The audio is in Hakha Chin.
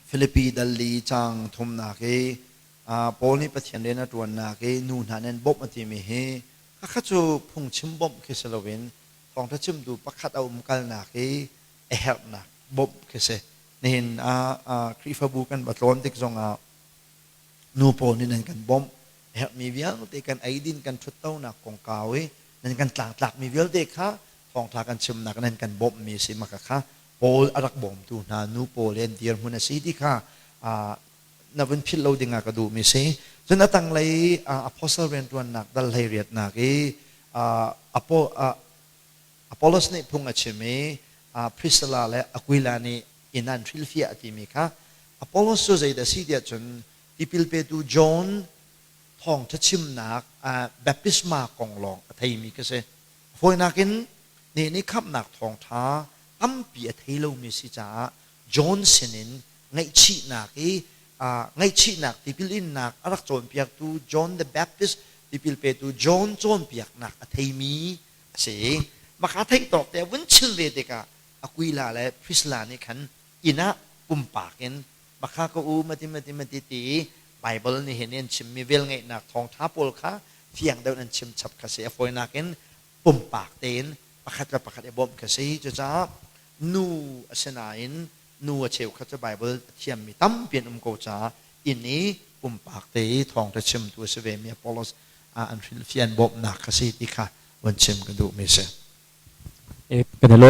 Filipi dal li caang thumnak i Paul nih Pathian rian a ṭuannak i nu hna nih an bawmh a timi hi khakha cu phungchim bawmh khi si loin thawngṭha chimtu pakhat a umkalnak i a herhnak bawmh khi si. Nihin ah Khrihfabu kan va tlawn tik zongah nu pawl nih nan kan bawmh. A herhmi vialte kan eidin kan ṭhuttonak kongkau i nan kan tlangtlakmi vialte kha thawngṭha kan chimnak nan kan bawmhmi a si. Mah kha Paul a rak bawmtu hna nu pawl he an dirhmun a si ti kha na vun philh lo dingah ka duhmi si. Cun a tanglei apostle rianṭuannak dal 18nak i Apollos nih phung a chim i Priscilla le Aquila nih inn an hrilhfiah timi kha Apollos cu zeidah a si tiah cun tipil petu John thawngṭha chimnak baptisma kong lawng a theimi ka si. Fawinak in nih nih khamhnak thawngṭha tampi a thei lomi si caah John sinin ngaihchihnak i ngaihchihnak tipil innak a rak cawnpiaktu John the Baptist tipil petu John cawnpiaknak a theimi a si. Maka theih tawk te a vun chim ve tikah Aquila le Priscilla nih khan inn ah pumpak in maka ka u mati mati mati ti Bible nih hin an chimmi velngeihnak thawngṭha pawl kha fiang deuh in an chim chap kha si. A fawinak in pumpak tein pakhat le pakhat i bawmh kha si. Cucaah nu a si nain nu a cheukhat cu Bible a thiammi tampi an um ko caah inn i pumpak te i thawngṭha chimtu a si vemi Apollos an hrilhfian bawmhnak kha si ti kha vun chim ka duhmi si. Kan i lawm.